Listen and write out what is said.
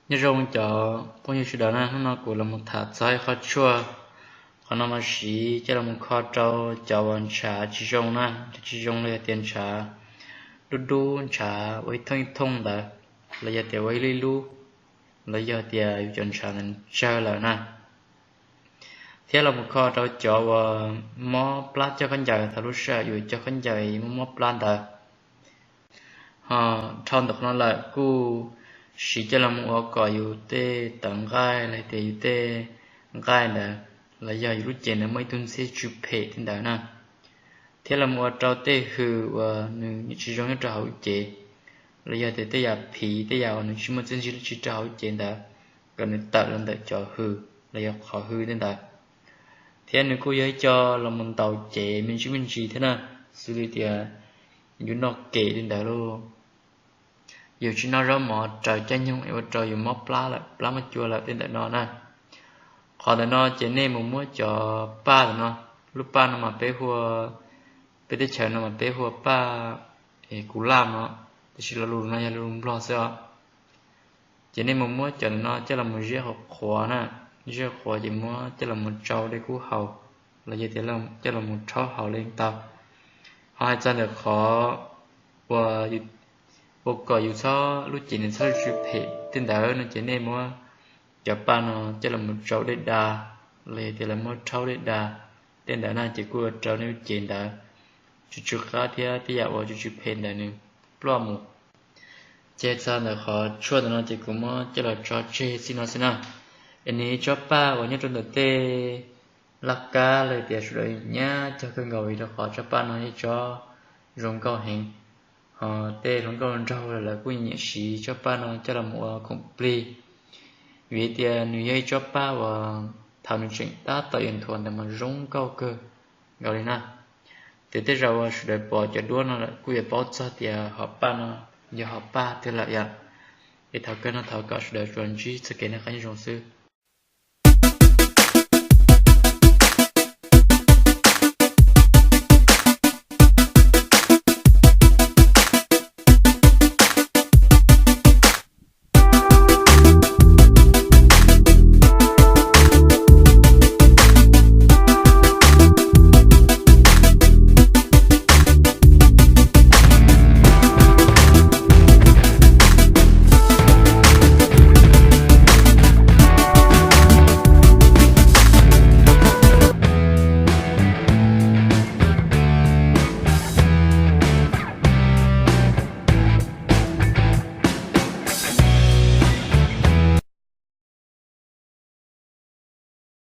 Nyob zoo cov phooj ywg sawv daws na, hnub no kuv los mus tham txog ib qho tshuaj, qhov no mas siv coj los mus kho rau cov uas ntshav tsis zoo na, ntshav tsis zoo los yog tias ntshav dub dub, ntshav ua ib thooj ib thooj ntawd, los yog tias ua ib lub ib lub, los yog tias yus cov ntshav ntawd tsawg lawm na. Thiab los mus kho rau cov uas mob plab cog khaub ncaws, thaum lub sij hawm yus cog khaub ncaws mob mob plab ntawd. Ho dhau ntawm qhov no lawm kuj siv coj los mus ua kom yus tej tawv nqaij los tias yus tej nqaij ntawd los yog yus lub cev ntawd muaj ib tug ntxhiab tsw phem tej ntawd na. Thiab los mus ua rau tej hws uas nws tsis zoo nyob rau hauv lub cev, los yog tias tej yam phiv, tej yam uas nws tsis muaj txiaj ntsig dab tsi rau hauv lub cev ntawd, kom nws tawm los ntawm cov hws los yog qhov hws tej ntawd. Thiab nws kuj yog ib co los mus ntaus cev me ntsis me ntsis thiab na, xws li tias yus noj kem li ntawd lauj, yus tsis noj zaub mov raws caij nyoog es ua rau yus mob plab lawm, plab muaj cua lawm tej ntawm no na. Qhov ntawm no ces nej mus muab cov paj ntawm no, lub paj no mas peb hu, peb teb chaws no mas peb hu ua paj kuv laj no, tiam sis lo lus no yog lo lus Nplog xwb os. Ces nej mus muab cov ntawm no coj los mus ziab qhuav qhuav na, ziab qhuav ces muab coj los mus tsau dej kub haus, los yog tias coj los mus rhaub haus li tau. Ho hais txog ntawm qhov uas ua kom yus txhob, lub cev nws txhob tsw phem tej ntawd no ces nej muab cov paj no coj los mus tsau dej da, los yog tias los muab rhaub dej da tej ntawd na, ces kuj ua rau nej lub cev ntawd tsw tsw qab thiab tej yam uas tsw tsw phem ntawd nws ploj mus. Ces txog ntawm qhov tshuaj ntawm no ces kuv muab coj los tso tseg txij no xwb na. Es nws ib tsob paj uas nyob rau ntawm tej laj kab los tias sawv daws nyab cog kawg nkaus, vim rau qhov tsob paj no yog tsob zoo nkauj heev. Ho tej hluas nkauj nraug lawv kuj nyiam siv tsob paj no coj los mus ua khoom plig, vim tias nws yog ib tsob paj uas thaum nws tseem tab tom yuav nthuav ntawd mas zoo nkauj kawg nkaus li na. Ces tej zaum uas sawv daws pom cov duab no lawm kuj yuav paub txog tias hom paj no yog hom paj twg lawm yom. Es thaum kawg no thov kom sawv daws tsuas ntsib txoj kev noj qab nyob zoo xwb.